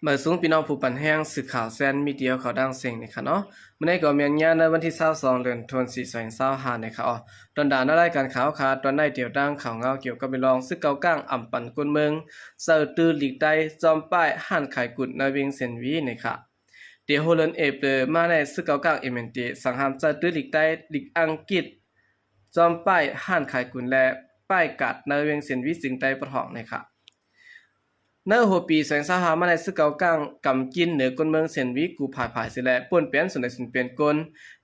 ມາສູງພີ່ນ້ອງຜູ້ປັນແຮງ ສື່ຂ່າວແຊນມີເດຍເຂົ້າດັງເສັງນີ້ຄ່ະເນາະ. ມື້ນີ້ກໍແມ່ນຍາມໃນວັນທີຊາວສອງ ເດືອນທັນວາ ສອງພັນຊາວຫ້ານີ້ຄ່ະ. ອອ ດອນດານະລາຍການຂ່າວຄ່ະ ຕອນໃນດຽວດັ່ງຂ່າວງາວກ່ຽວກັບເລື່ອງ ຊຶກເກົາກ້າງອຳປັນຄົນເມືອງ ເຈົ້າຕື້ຫຼີກໄຕ້ ຈອມປ້າຍຮ້ານຂາຍກຸນໃນວຽງເຊນວີນີ້ຄ່ະ. ແຕ່ຫົວເດືອນເອເປີມາໃນ ຊຶກເກົາກ້າງ ເອັມເອັນທີ ສັ່ງຫ້າມເຈົ້າຕື້ຫຼີກໄຕ້ ຫຼີກອັງກິດ ຈອມປ້າຍຮ້ານຂາຍກຸນ ແລະ ປ້າຍກາດໃນວຽງເຊນວີ ເຊິ່ງໄດ້ປະທ້ວງນີ້ຄ່ະ. ໃນຫົວປີສອງພັນຊາວຫ້າມາໃນ ຊຶກເກົາກ້າງກຳກິນເໜືອຄົນເມືອງເຊນວີ ກູ່ພາຍພາຍເສຍແລະ ປົນແປນສ່ວນໃດສ່ວນເປັນຄົນ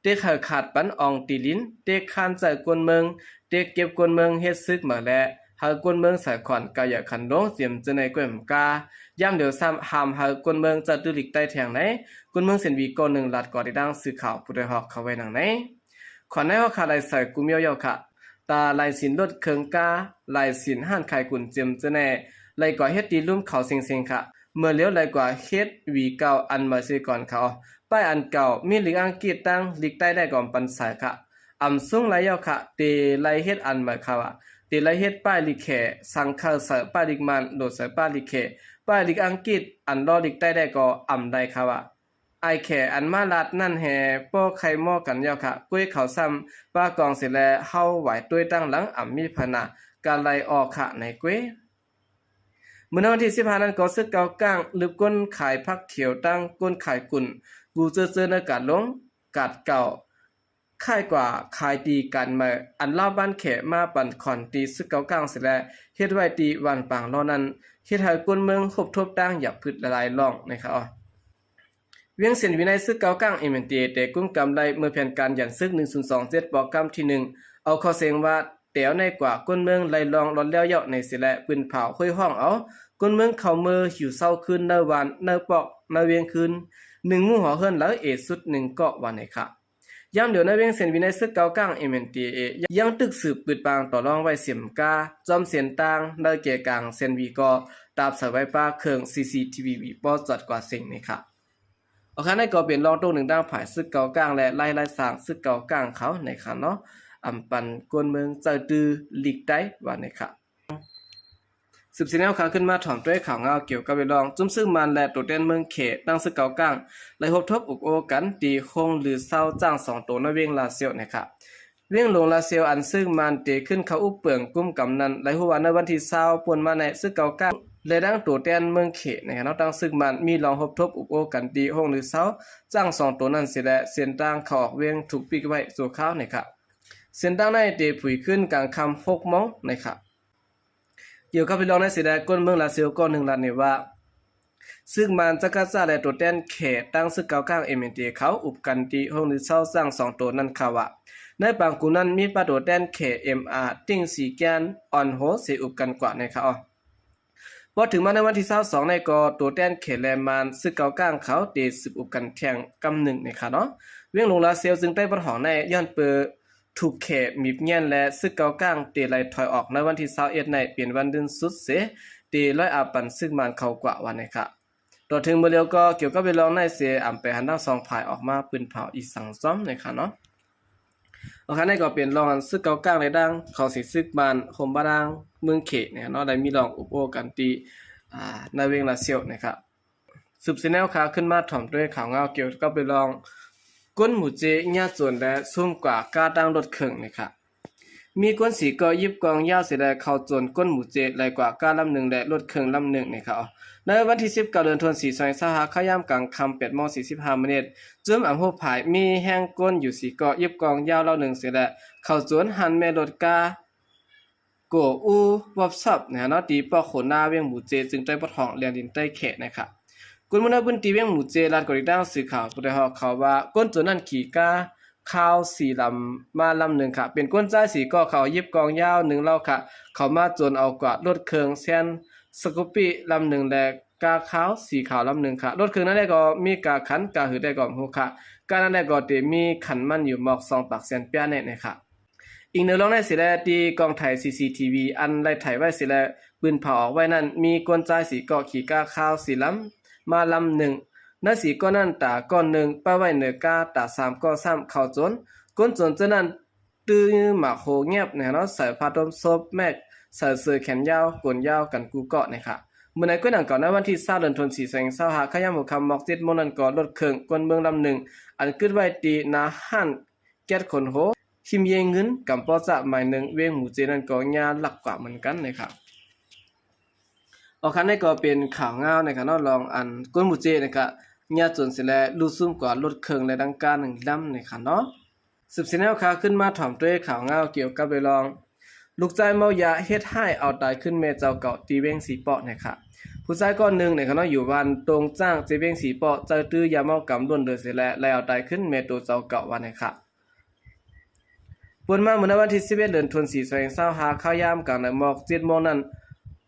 ເຕະເຂົາຂາດປັນອອງຕີລິນ ເຕະຄ້ານໃສ່ຄົນເມືອງ ເຕະເກັບຄົນເມືອງເຮັດຊຶກໃໝ່ ແລະ ໃຫ້ຄົນເມືອງສາຍຂວັນກາຍາຂັນລົງ ເຈັມເຈີໃນແຂວງກາ ຍາມດຽວຊ້ຳຫ້າມໃຫ້ຄົນເມືອງເຈົ້າຕື້ຫຼີກໄຕ້ແທງໃນ ຄົນເມືອງເຊນວີກໍໜຶ່ງ ລາດກວ່າໃນດັ່ງສື່ຂ່າວຜູ້ໄດ້ຮອບເຂົ້າໄວ້ດັ່ງໃນ. ຂວັນໃນຫົວຂ້າໄລ່ໃສ່ກູ່ມຽວເຍົາຂະ ຕາໄລ່ສິນລົດເຄື່ອງກາ ໄລ່ສິນຮ້ານຂາຍກຸນເຈັມເຈີແນ່ ໄລ່ກວ່າເຮັດຕີລຸ່ມເຂົາເສັງໆຂະ ເມື່ອຫຼຽວໄລ່ກວ່າເຮັດຫວີເກົ່າອັນໃໝ່ເສຍກ່ອນຂະ. ປ້າຍອັນເກົ່າມີຫຼີກອັງກິດຕັ້ງ ຫຼີກໄຕ້ໄດ້ກໍອຳປັນໃສ່ຂະ ອຳສູງໄລ່ເຍົາຂະ ເຕໄລ່ເຮັດອັນໃໝ່ຂະວ່າ ເຕໄລ່ເຮັດປ້າຍຫຼີກແຂ ສັ່ງເຂົ້າໃສ່ປ້າຍຫຼີກມ່ານ ໂດດໃສ່ປ້າຍຫຼີກແຂ ປ້າຍຫຼີກອັງກິດ ອັນລໍຫຼີກໄຕ້ໄດ້ກໍອຳໄດ້ຂະວ່າ. ອ້າຍແຂອັນມາລາດນັ້ນແຮ່ ບໍ່ໄຄໝໍ້ກັນເຍົາຂະ ກ້ວຍເຂົາຊ້ຳປາກອງເສຍແລ ເຮົາຫວາຍຕົວຕັ້ງຫຼັງ ອຳມີພະນາກາໄລ່ອອກຂະໃນກ້ວຍ. ມື້ໃນວັນທີສິບຫ້ານັ້ນກໍ ຊຶກເກົາກ້າງລຶບກົ້ນຂາຍຜັກຂຽວ ຕັ້ງກົ້ນຂາຍກຸນ ກູ່ເຈີເຈີໃນກາດລົງກາດເກົ່າ ຄ້າຍກວ່າຂາຍຕີກັນໃໝ່ ອັນລາວບ້ານແຂມາປັນຂວັນຕີຊຶກເກົາກ້າງເສຍແລ ເຮັດໄວ້ຕີວັນປາງລໍນັ້ນ ເຮັດໃຫ້ຄົນເມືອງພົບທົບຕັ້ງຢາບພືດຫຼາຍໆລ່ອງໃນຂະ ວຽງເຊນວີໃນ ຊຶກເກົາກ້າງ ເອັມເອັນທີ ແຕ່ກຸ້ມກຳໄດ້ເມື່ອແຜນການຢັນຊຶກ ໜຶ່ງສູນສອງເຈັດ ປອກກຳທີໜຶ່ງ ເອົາຂໍ້ເສັງວ່າ ແຕ່ວໃນກວ່າຄົນເມືອງໄລ່ລ່ອງລອດແລ້ວເຍົາໃນເສຍແລ ປືນເຜົາຫ້ອຍຫ້ອງເອົາຄົນເມືອງເຂົ້າເມືອຫິວເຊົາຄືນໃນວານໃນປອກໃນວຽງຄືນ ໜຶ່ງໝູ່ຫໍເຮືອນລະເອສຸດໜຶ່ງເກາະວ່າໃນຂະ. ຍາມດຽວໃນວຽງເຊນວີໃນ ຊຶກເກົາກ້າງ ເອັມເອັນທີ ຍັງຕຶກສືບປືດປາງຕໍ່ລອງໄວ້ເສັມກາ ຈອມເສັ້ນທາງໃນເກກາງເຊນວີກໍຕາບໃສ່ໄວ້ປາເຄື່ອງ ຊີຊີທີວີ ບໍ່ຈອດກວ່າເສັງໃນຂະ. ໂອເຄ ນັ້ນກໍເປັນລອງຕົກໜຶ່ງດ້ານຝ່າຍຊຶກເກົາກ້າງ ແລະ ໄລ່ໄລ່ສ້າງຊຶກເກົາກ້າງເຂົາໃນຂະເນາະ ອຳປັນຄົນເມືອງເຈົ້າຕື້ຫຼີກໄຕ້ວ່າໃນຂະ. ສືບສຽນແນວຂ່າວຂຶ້ນມາຖອມດ້ວຍຂ່າວງາວກ່ຽວກັບເລື່ອງ ຈຸ້ມຊຶກມານ ແລະ ໂຕແທນເມືອງເຂດ ຕັ້ງຊຶກເກົາກ້າງ ໄດ້ພົບທົບອົບໂອ້ກັນທີ່ໂຮງລືເຊົາຊ້າງສອງໂຕໃນວຽງລາຊຽວໃນຂະ. ວຽງຫຼວງລາຊຽວ ອັນຊຶກມານເຕະຂຶ້ນເຂົ້າອຸບເປິງກຸ້ມກຳນັ້ນ ໄດ້ຮູ້ວ່າໃນວັນທີຊາວປົນມາໃນ ຊຶກເກົາກ້າງ ແລະ ດັ່ງໂຕແທນເມືອງເຂດໃນຂະເນາະ ຕັ້ງຊຶກມານມີລອງພົບທົບອົບໂອ້ກັນທີ່ໂຮງລືເຊົາຊ້າງສອງໂຕນັ້ນເສຍແລ ເສັ້ນທາງເຂົ້າອອກວຽງຖືກປິດໄວ້ຊົ່ວຄາວໃນຂະ. ເສັ້ນທາງໃນເຕະຜຸຍຂຶ້ນກາງຄ່ຳຫົກໂມງໃນຂະ. ກ່ຽວກັບເລື່ອງໃນເສຍແລ ຄົນເມືອງລາຊຽວກໍໜຶ່ງລາດໃນວ່າ ຊຶກມານຈັກກະຈ້າ ແລະ ໂຕແທນເຂດ ຕັ້ງຊຶກເກົາກ້າງ ເອັມເອັນທີ ເຂົາອຸບກັນທີ່ໂຮງລືເຊົາຊ້າງສອງໂຕນັ້ນ ຂ່າວວ່າ ໃນປາງກຸ່ມນັ້ນມີປ້າໂຕແທນເຂດ ເອັມອາ ຕິ້ງສີແກ້ນ ອ່ອນໂຮເສອຸບກັນກວ່າໃນຂະ. ພໍເຖິງມາໃນວັນທີຊາວສອງໃນກໍ ໂຕແທນເຂດ ແລະ ມານຊຶກເກົາກ້າງເຂົາເຕະສືບອຸບກັນແທງກຳໜຶ່ງໃນຂະເນາະ. ວຽງຫຼວງລາຊຽວຈຶ່ງໄດ້ປະທ້ວງໃນ ຍ້ອນເປີ ຖືກແຂມີບແງນ ແລະ ຊຶກເກົາກ້າງເຕໄລ່ຖອຍອອກໃນວັນທີຊາວເອັດໃນ ເປັນວັນດື່ນສຸດເສ ເຕໄລ່ອາປັນຊຶກມານເຂົ້າກວ່າວ່າໃນຂະ. ຕໍ່ເຖິງມື້ລຽວກໍກ່ຽວກັບເລື່ອງໃນເສ ອຳໄປຫັນທັງສອງຝ່າຍອອກມາປືນເຜົາອີກສັງຊ້ອມໃນຂະເນາະ. ໂອເຄ ນັ້ນກໍເປັນລອງອັນຊຶກເກົາກ້າງໃນດັ່ງເຂົາເສຊຶກມານໂຮມບາດາງເມືອງເຂດໃນຂະເນາະ ໄດ້ມີລອງອົບໂອ້ກັນທີ່ ອາ ໃນວຽງລາຊຽວໃນຂະ. ສືບສຽນແນວຂ່າວຂຶ້ນມາຖອມດ້ວຍຂ່າວງາວກ່ຽວກັບເລື່ອງ ກົນໝູເຈຍາໂຈນ ແລະ ຊຸມກວ່າກ້າຕັ້ງລົດເຄື່ອງໃນຂະ. ມີຄົນສີ່ເກາະຢິບກອງຍາວເສຍແລເຂົ້າໂຈນກົນໝູເຈຍ ໄລ່ກວ່າກ້າລຳໜຶ່ງ ແລະ ລົດເຄື່ອງລຳໜຶ່ງໃນຂະ. ໃນວັນທີສິບເກົ້າ ເດືອນທັນວາ ສອງພັນຊາວຫ້າ ເຂົ້າຍາມກາງຄ່ຳ ແປດໂມງສີ່ສິບຫ້າມິນິດ ຈຸ້ມອຳໂຮພາຍມີແຮງກົນຢູ່ສີ່ເກາະຢິບກອງຍາວລຳໜຶ່ງເສຍແລ ເຂົ້າໂຈນຮ້ານແມ່ລົດກ້າ ໂກອູວອບຊອບ ນະເນາະ ທີ່ປອກໂຂນາວຽງໝູເຈ ຊຶ່ງໄດ້ປະທ້ວງແລ່ນດິນໃຕ້ແຂະນະຄະ. ຄົນເມືອງໃນພື້ນທີ່ວຽງໝູເຈ ລາດກອນອີກດັ່ງສື່ຂ່າວຜູ້ໄດ້ຮອດຂ່າວວ່າ ຄົນໂຈນນັ້ນຂີ່ກ້າຄາວສີດຳມາລຳໜຶ່ງຄະ ເປັນຄົນຊາຍສີ່ເກາະ ເຂົາເອົາຢິບກອງຍາວໜຶ່ງເຫຼົ່າຄະ ເຂົ້າມາໂຈນເອົາກວາດລົດເຄື່ອງແຊນສະກູປີ້ລຳໜຶ່ງ ແລະ ກ້າຄາວສີຂາວລຳໜຶ່ງຄະ. ລົດເຄື່ອງນັ້ນແຫຼະກໍມີກາຂັນກາຫືດແດ່ກໍບໍ່ຮູ້ຄະ ກ້ານັ້ນແຫຼະກໍເຕມີຂັນມັນຢູ່ໝອກສອງປາກແສນປຽແນ່ນະຄະ. ອີກໜຶ່ງລອງໃນເສແລະ ທີ່ກ້ອງຖ່າຍ ຊີຊີທີວີ ອັນໄດ້ຖ່າຍໄວ້ເສແລະ ປືນເຜົາອອກໄວ້ນັ້ນ ມີຄົນຊາຍສີ່ເກາະຂີ່ກ້າຄາວສີດຳມາລຳໜຶ່ງ. ໃນສີ່ເກາະນັ້ນ ຕາກ້ອນໜຶ່ງປະໄວ້ເໜືອກ້າ ຕາສາມເກາະຊ້ຳເຂົ້າໂຈນ. ຄົນໂຈນເຈົ້ານັ້ນ ຖືໝາກໂຫແງບນະເນາະ ໃສ່ຜ້າຕົມສົບແມັກ ໃສ່ເສື້ອແຂນຍາວ ກົນຍາວກັນກູ່ເກາະນະຄະ. ມື້ໃນກ້ວຍໜັງເກົ່າ ໃນວັນທີຊາວ ເດືອນທັນວາ ສອງພັນຊາວຫ້າ ຄ່ຳຍາມຫົວຄ່ຳ ໝອກເຈັດໂມງນັ້ນກໍ ລົດເຄື່ອງຄົນເມືອງລຳໜຶ່ງ ອັນກຶດໄວ້ທີ່ໜ້າຮ້ານແກັສຂົນໂຮ ທິ່ມເຢຍເງິນກຳປໍ້ຈະໝາຍໜຶ່ງ ເວງໝູເຈນັ້ນກໍຍ່າລັກກວ່າເໝືອນກັນນະຄັບ. ອອກຄັນນີ້ກໍເປັນຂ່າວງາວນະຄັບເນາະ ລອງອັນກົນໝູເຈນະຄັບ ຍ່າໂຈນເສຍແລ້ວ ລຸດຊຸມກວ່າລົດເຄື່ອງ ແລະ ຫຼັງຄາໜຶ່ງລຳນະຄັບເນາະ. ສືບເສຍແລ້ວ ຂ້າຂຶ້ນມາຖອມດ້ວຍຂ່າວງາວກ່ຽວກັບເລື່ອງ ລູກຊາຍເມົາຢາເຮັດຮ້າຍເອົາຕາຍຂຶ້ນແມ່ເຈົ້າເກົ່າ ທີ່ເວງສີເປາະນະຄັບ. ຜູ້ຊາຍຄົນໜຶ່ງນະຄັບເນາະ ຢູ່ບ້ານຕົງຈ້າງ ເຂດເວງສີເປາະ ໃຊ້ຕື້ຢາເມົາກຳລົ້ນເດີເສຍແລ້ວ ໄລ່ເອົາຕາຍຂຶ້ນແມ່ໂຕເຈົ້າເກົ່າວ່ານະຄັບ. ປວນມາເມື່ອໃນວັນທີສິບເອັດ ເດືອນທັນວາ ສອງພັນຊາວຫ້າ ຄ່ຳຍາມກາງໃນໝອກເຈັດໂມງນັ້ນ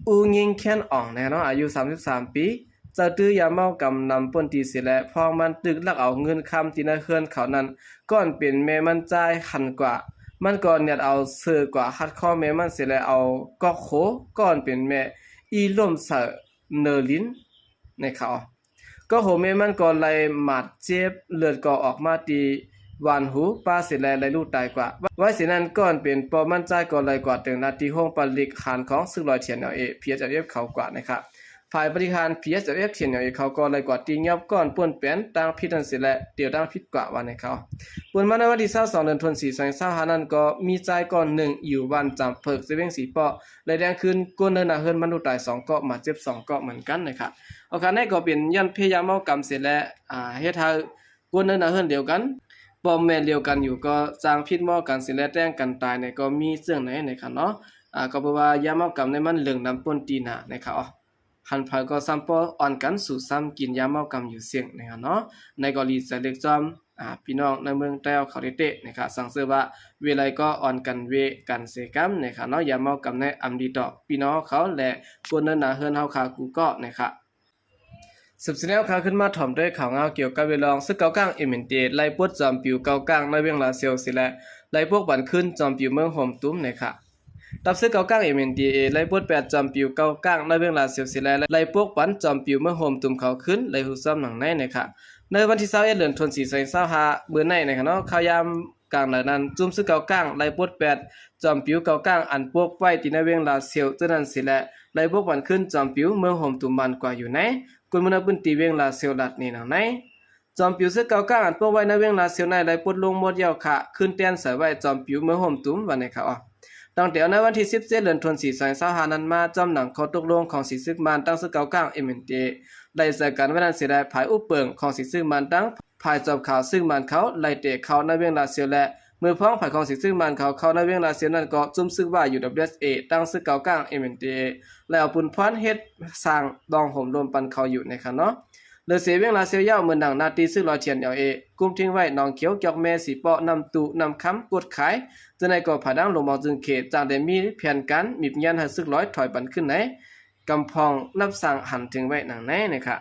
ອູຍິງ ແຄນອອງ ນະເນາະ ອາຍຸສາມສິບສາມປີ ໃຊ້ຕື້ຢາເມົາກຳນຳປົ້ນຕີເສຍແລ້ວ ພ້ອມມັນຖືກລັກເອົາເງິນຄຳທີ່ໃນເຮືອນເຂົານັ້ນ ກ່ອນເປັນແມ່ມັນຈ່າຍຫັນກວ່າ ມັນກໍແນດເອົາເສື້ອກວ່າຮັດຄໍແມ່ມັນເສຍແລ້ວ ເອົາກອກໂຫກ່ອນເປັນແມ່ອີ່ລົ້ມໃສ່ເນີລິນໃນເຂົາ ກໍໂຫແມ່ມັນກໍໄລ່ໝາດເຈັບ ເລືອດກໍອອກມາທີ່ຫວ່ານຫູປາເສຍແລ້ວ ໄລ່ລູກຕາຍກວ່າ. ໄວເສຍນັ້ນ ກ່ອນເປັນພໍ່ມັນຈ່າຍກໍໄລ່ກວາດເຖິງໜ້າທີ່ຫ້ອງປະລິກຫານຂອງຊຶກລອຍ ທີເອັນແອລເອ ພີເອັສແອລເອັຟ ເຂົາກວ່ານະຄັບ. ຝ່າຍປະລິກຫານ ພີເອັສແອລເອັຟ ທີເອັນແອລເອ ເຂົາກໍໄລ່ກວາດຕີງຽບ ກ່ອນປ່ນແປນທາງຜິດນັ້ນເສຍແລ້ວ ດຽວທາງຜິດກວ່າວ່ານະຄັບ. ປວນມາໃນວັນທີຊາວສອງ ເດືອນທັນວາ ສອງພັນຊາວຫ້ານັ້ນກໍມີຊາຍຄົນໜຶ່ງຢູ່ບ້ານຈຳເພີກ ເຂດເວງສີເປາະ ໄລ່ແທງຄືນຄົນໃນໜ້າເຮືອນມັນຜູ້ຕາຍສອງເກາະ ບາດເຈັບສອງເກາະເໝືອນກັນນະຄັບ. ອອກຄັນນີ້ກໍເປັນຍ້ອນເພຍາເມົາກຳເສຍແລ້ວ ອາ ເຮັດໃຫ້ຄົນໃນໜ້າເຮືອນດຽວກັນ ພໍ່ແມ່ດຽວກັນຢູ່ກໍຊ່າງຜິດໝໍ້ກັນເສຍແລ້ວ ແທງກັນຕາຍນີ້ກໍມີເຊິ່ງໃນນະຄັບເນາະ. ອາ ກໍເພາະວ່າຢາເມົາກຳນີ້ມັນເລິງນຳປົ້ນຕີນານະຄັບ ເອົາ ຫັນໃຜກໍຊ່ຳປໍອ່ອນກັນ ສູ້ຊ່ຳກິນຢາເມົາກຳຢູ່ເຊິ່ງນະຄັບເນາະ. ໃນກໍດີໃຈເລັກຈອມ ອາ ພີ່ນ້ອງໃນເມືອງໃຕ້ເຮົາເຂົາເຕະໆ ນະຄັບ ສັງເສີວ່າເວໄລກໍອ່ອນກັນເວກັນເສກັນນະຄັບເນາະ. ຢາເມົາກຳໃນອຳດີຕໍ່ພີ່ນ້ອງເຮົາ ແລະ ຄົນໃນໜ້າເຮືອນເຮົາຄ່າກູ່ເກາະນະຄັບ. ສືບເສຍແລ້ວ ຂ້າຂຶ້ນມາຖອມດ້ວຍຂ່າວງາວກ່ຽວກັບເລື່ອງ ຊຶກເກົ້າກ້າງ ເອັມເອັນທີເອ ໄລ່ປົດຈອມປິວເກົ້າກ້າງໃນເວງລາຊຽວເສຍແລ້ວ ໄລ່ປົກບັນຄືນຈອມປິວເມືອງໂຮມຕຸມນະຄັບ. ທັບຊຶກເກົ້າກ້າງ ເອັມເອັນທີເອ ໄລ່ປົດແປດຈອມປິວເກົ້າກ້າງໃນເວງລາຊຽວເສຍແລ້ວ ໄລ່ປົກບັນຈອມປິວເມືອງໂຮມຕຸມເຂົາຄືນ ໄດ້ຮູ້ຊອກໜັງໃນນະຄັບ. ໃນວັນທີຊາວເອັດ ເດືອນທັນວາ ສອງພັນຊາວຫ້າ ມື້ໃນນະຄັບເນາະ ຄ່ຳຍາມກາງໃນນັ້ນ ຈຸ້ມຊຶກເກົ້າກ້າງໄລ່ປົດແປດຈອມປິວເກົ້າກ້າງ ອັນປົກໄວ້ທີ່ໃນເວງລາຊຽວເທື່ອນັ້ນເສຍແລ້ວ ໄລ່ປົກບັນຄືນຈອມປິວເມືອງໂຮມຕຸມບ້ານກວາຢູ່ໃນ ຄົນເມືອງໃນພື້ນທີ່ເວງລາຊຽວລາດນີ້ໜັງໃນ ຈອມປິວຊຶກເກົ້າກ້າງ ອັນປົກໄວ້ໃນເວງລາຊຽວໃນ ໄລ່ປົດລົງໝົດແລ້ວ ຂະຄືນແທນໃສ່ໄວ້ຈອມປິວເມືອງໂຮມຕຸມວ່ານະຄັບ. ຕັ້ງແຕ່ໃນວັນທີສິບເຈັດ ເດືອນທັນວາ ສອງພັນຊາວຫ້ານັ້ນມາ ຈອມໜັງຂໍ້ຕົກລົງຂອງສີຊຶກມ່ານ ທັງຊຶກເກົ້າກ້າງ ເອັມເອັນທີເອ ໄດ້ໃສ່ກັນໄວ້ນັ້ນເສຍແລ້ວ ຝ່າຍອຸບເບິ່ງຂອງສີຊຶກມ່ານ ທັງຝ່າຍຈອບຂ່າວຊຶກມ່ານເຂົາ ໄລ່ແຕ່ເຂົ້າໃນເວງລາຊຽວ ແລະ ເມື່ອພ້ອມຝ່າຍຂອງສີຊຶກມ່ານເຂົາເຂົ້າໃນເວງລາຊຽວນັ້ນ ກໍຈຸ້ມຊຶກວ່າ ຢູດັບເບິນຢູເອັສເອ ທັງຊຶກເກົ້າກ້າງ ເອັມເອັນທີເອ ໄລ່ເອົາປຸນພອນເຮັດສ້າງດອງໂຮມລົມປັນເຂົາຢູ່ໃນຄັນເນາະ. ເລີເສເວງລາຊຽວເຍົາ ເໝືອນດັ່ງໜ້າທີ່ຊຶກລອຍ ທີເອັນແອລເອ ກຸມທິງໄວ້ ໜອງຂຽວ ຈອກແມ ສີເປາະ ນ້ຳຕູ້ ນ້ຳຄຳ ກົດຂາຍ ຈະໃນກໍຜາດັງ ຫຼວງໝອງຈຶ່ງເຂດ ຈັ່ງໄດ້ມີແຜນການມີບຍານໃຫ້ຊຶກລອຍຖອຍບັນຂຶ້ນໃນ ກຳພອງນັບສ້າງຫັນເຖິງໄວ້ໜັງໃນນະຄັບ.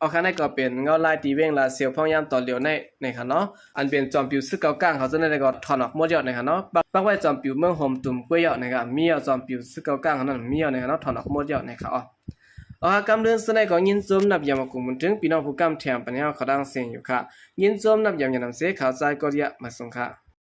ອອກຄັນນີ້ກໍເປັນເງົາລາຍທີ່ເວງລາຊຽວ ພ້ອມຍາມຕອນຫຼຽວໃນນະຄັບເນາະ ອັນເປັນຈອມປິວຊຶກເກົ້າກ້າງເຂົາເຈົ້ານັ້ນກໍຖອນອອກໝົດແລ້ວນະຄັບເນາະ ປັກ ປັກໄວ້ຈອມປິວເມືອງໂຮມຕຸມກ້ວຍແລ້ວນະຄັບ ມີເອົາຈອມປິວຊຶກເກົ້າກ້າງເຂົານັ້ນມີແລ້ວນະຄັບເນາະ ຖອນອອກໝົດແລ້ວນະຄັບ. ເອົາ ກຳເລື່ອງເທື່ອໃນກໍຍິນຊົມນັບຢາມຂອບຄຸນເຖິງພີ່ນ້ອງຜູ້ກຳແຖມປັນໃຫ້ເຮົາເຂົາດັ່ງເຊັ່ນຢູ່ຄັບ ຍິນຊົມນັບຢາມຢ່ານຳເສ ຂ່າວສານກໍຢາມາສົ່ງຄັບ.